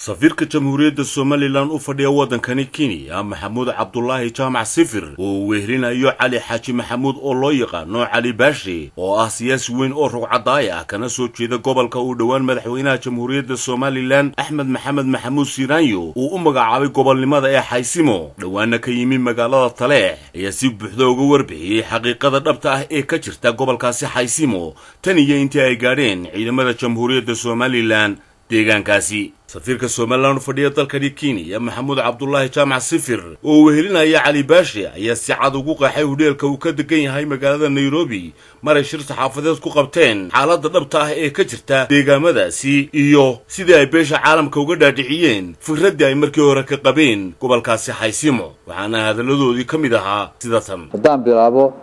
Safiirka Jamhuuriyadda Somalilan u fadhiya waddankani Kenya, Maxamuud Cabdulaahi Jaamac Sifir, oo uu wehelinayo Cali Xaaji Maxamuud oo loo yaqaano Cali Baashi, oo ah siyaasi weyn oo rugcadaay ah kana soo jeeda gobolka uu dhowaan madaxweynaha Jamhuuriyadda Somalilan Axmed Maxamed Maxamuud Siiraanyo uu u magacaabay gobolnimada ee Xaysimo, dhowaana ka yimi magaalada Taleex, ayaa si buuxda uga warbixiyey xaqiiqada dhabta ah ee ka jirta gobolkaasi Xaysimo tan iyo intii ay gaadheen ciidamada Jamhuuriyadda Somalilan deegaankaasi. Safiirka Somalilan u fadhiya dalkani Kenya, Maxamuud Cabdulaahi Jaamac Sifir, oo wehelinaya Cali Baashi, ayaa si cad ugu qeexay hudheelka uu ka degan yahay magaalada Nairobi maray shir saxaafadeed ku qabteen xaaladda dhabta ah ee ka jirta deegaamadaasi iyo sidii ay beesha caalamka uga dhaadhiciyeen fikraddii ay markii hore ka qabeen gobolkaasi Xaysimo. Waxaana hadalladoodii ka mid ahaa sida tan. Haddaan bilaabo,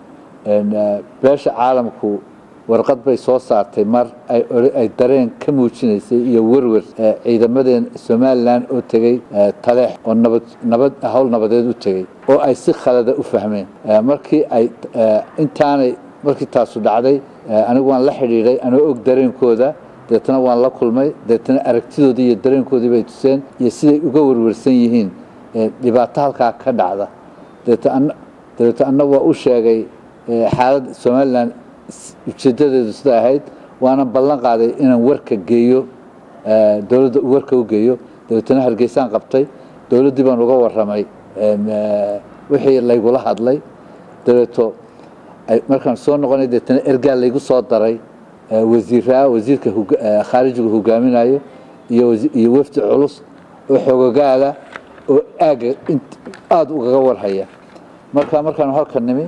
beesha caalamku warqad bay soo saartay mar ay dareen ka muujinaysay iyo werwer ciidamadeen Somalilan oo tegey Taleex oo nabad nabad hawl nabadeed u tegey oo ay si khalada u fahmeen. Markii ay intaanay markii taasu dhacday, anigu waan la xidhiidhay anoo og dareenkooda, deetana waan la kulmay, deetana aragtidoodii iyo dareenkoodii bay tuseen iyo siday uga werwersan yihiin dhibaato halkaa ka dhacda. Dabeeta anna waa u sheegay xaaladda Somalilan ujeedadeedu sida ahayd, waana ballan qaaday inaan warka geeyo dowladda, warka u geeyo. Dabeetana Hargeysaan qabtay, dowladdii baan uga warramay wixii laygula hadlay. Dabeeto markaan soo noqonay, deetana ergaa laygu soo daray wasiiraa, wasiirka khaarijigu hogaaminayo iyo wafdi culus oo xogogaala oo aagga aada ugaga warhaya. Marka markaanu halka nimi,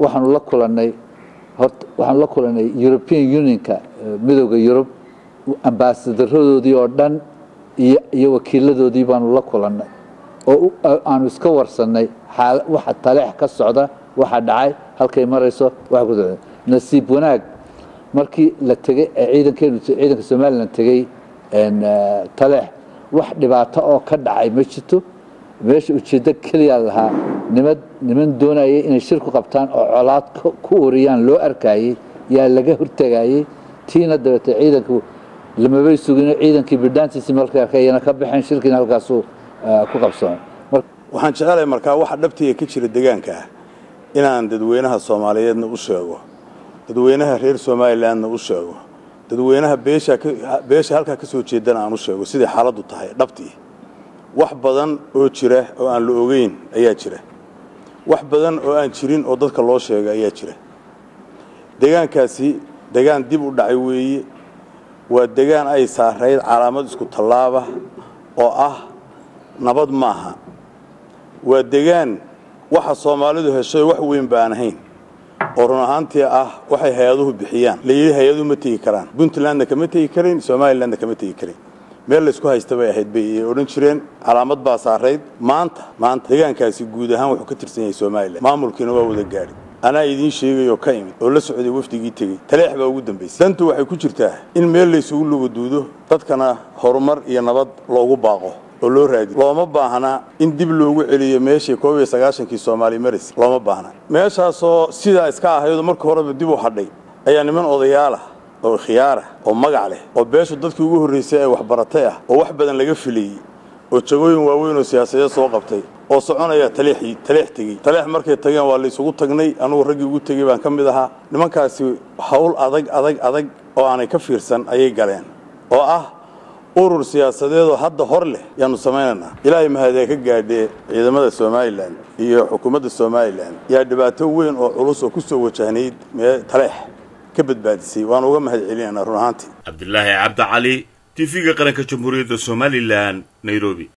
waxaanu la kulannay horta waxaanu la kulanay European Unionka, Midowda Yurub, ambaasadaраdoodii oo dhan iyo wakiiladoodii baanu la kulannay oo aanu iska warsannay waxa Taleex ka socda, waxa dhacay, halkay marayso, waxa ku socda. Nasiib wanaag, markii la tegey ee ciidankeenu, ciidanka Somalilan tegey Taleex, wax dhibaato oo ka dhacay ma jirto. Meesha ujeeddo keliya lahaa niman doonayay inay shir ku qabtaan oo colaad ku uriyaan loo arkayey yaa laga hortegayey. Tiina dabeete ciidanku lamabay sugino, ciidankii bidhaantiisii markay arkayana ka baxeen, shirkiina halkaasuu ku qabsoomay. Waxaan jecelahay markaa waxa dhabtiga ka jira deegaanka ah inaan dadweynaha Soomaaliyeedna u sheego, dadweynaha reer Somalilandna u sheego, dadweynaha beesha halkaa ka soo jeedana aan u sheego siday xaaladdu tahay dhabtii. Wax badan oo jira oo aan la ogeyn ayaa jira, wax badan oo aan jirin oo dadka loo sheegay ayaa jira. Deegaankaasi degaan dib u dhacay weeye, waa degaan ay saarayd calaamad isku tallaaba oo ah nabad maaha, waa degaan waxa Soomaalidu heshay wax weyn baan ahayn oo run ahaantii ah waxay hay-aduhu bixiyaan la yidhi hay-aduhu ma tegi karaan, Puntlandna kama tegi karin, Somalilandna kama tegi karin, meel laysku haysta bay ahayd bay odhan jireen, calaamad baa saarayd. Maanta deegaankaasi guud ahaan wuxuu ka tirsan yahay Somalilan, maamulkiina waa wada gaadhi. Anaa idiin sheegayoo ka imid oo la socday wafdigii tegey Taleex baa ugu dambaysay. Dantu waxay ku jirtaa in meel laysugu lugaduudo, dadkana horumar iyo nabad loogu baaqo oo loo raadiyo. Looma baahna in dib loogu celiyo meeshii 91-kii Soomaali maris, looma baahna. Meeshaasoo sidaa iska ahaydoo marka horeba dib u hadhay ayaa niman odayaal ah oo khiyaar ah oo magac leh oo beeshu dadkii ugu horreysay ee waxbaratay ah oo wax badan laga filayey oo jagooyin waaweyn oo siyaasadeed soo qabtay oo soconaya Taleexii Taleex tegey. Taleex markay tageen waa laysugu tagnay, anugu raggii ugu tegey baan ka mid ahaa. Nimankaasi hawl adag adag adag oo aanay ka fiirsan ayay galeen oo ah urur siyaasadeedoo hadda hor leh yaanu samaynaynaa. Ilaahay mahadee ka gaadhee, ciidamada Somalilan iyo xukuumadda Somalilan yaa dhibaato weyn oo culus oo ku soo wajahnayd mee Taleex ka badbaadisay, waanu uga mahad celinaynaa run ahaantii. Cabdilaahi Cabdi Cali, TV-ga Qaranka Jamhuuriyadda Somalilan, Nairobi.